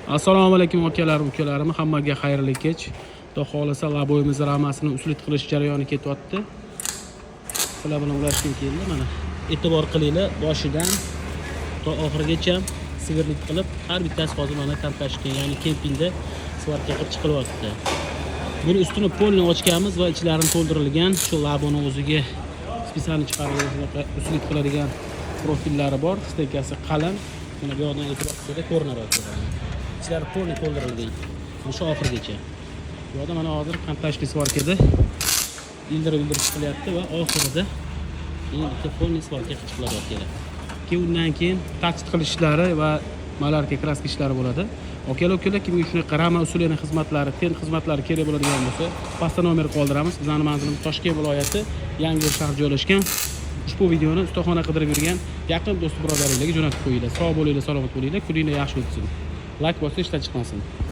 Assalomu alaykum, akalar, ukalarim, hammaga xayrli kech. Xudo xohlasa, laboyimiz ramasini усилить qilish jarayoni ketyapti. Sizlar bilan ulashgim keldi. Mana, e'tibor qilinglar, boshidan to oxirigacha сверлить qilib, har bittasi hozir mana kontaktga, ya'ni kempingda svarka qilib chiqilyapti. Buni ustini полный ochganmiz va ichlarini to'ldirilgan. Shu laboni o'ziga специально chiqarilgan, shunaqa усилить qiladigan profillari bor, стойка si qalin. Mana bu yoqdan e'tibor qilsanglar, ko'rinadi akalar. Ichlari полный to'ldirilgan. Mana shu oxirigacha. Bu yoqda mana hozir kontaktli svarkada ildirib ildirib chiqilyapti va oxirida keyin bitta полный svarka qilib chiqiladi akalar. Keyin undan keyin точить qilish ishlari va малярка, краска ishlari bo'ladi. Akalar, ukalar, kimga shunaqa rama usulini xizmatlari, тент xizmatlari kerak bo'ladigan bo'lsa, pastda nomer qoldiramiz. Bizani manzilimiz Toshkent viloyati, Yangiyo'l shahri joylashgan. Ushbu videoni ustaxona qidirib yurgan yaqin do'st birodarlaringlarga jo'natib qo'yinglar. Sog' bo'linglar, salomat bo'linglar, kuninglar yaxshi o'tsin. Layk bosib ishdan chiqmasin.